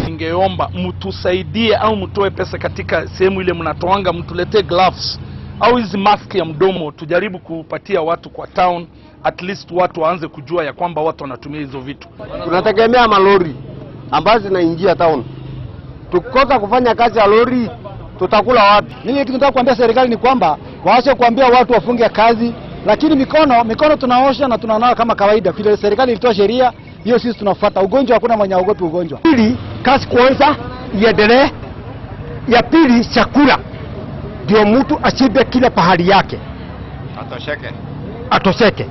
Ningeomba mtusaidie au mtoe pesa katika sehemu ile mnatoanga, mtuletee gloves au hizi mask ya mdomo, tujaribu kupatia watu kwa town, at least watu waanze kujua ya kwamba watu wanatumia hizo vitu. Tunategemea malori ambazo zinaingia town. Tukikosa kufanya kazi ya lori, tutakula wapi? Mimi kitu nataka kuambia serikali ni kwamba waache kuambia watu wafunge kazi, lakini mikono tunaosha na tunanawa kama kawaida. Vile serikali ilitoa sheria hiyo, sisi tunafuata. Ugonjwa hakuna mwenye aogopi ugonjwa. Pili, kazi kwanza iendelee. Ya pili, chakula ndio mtu ashibe kila pahali yake, Atosheke. atosheke.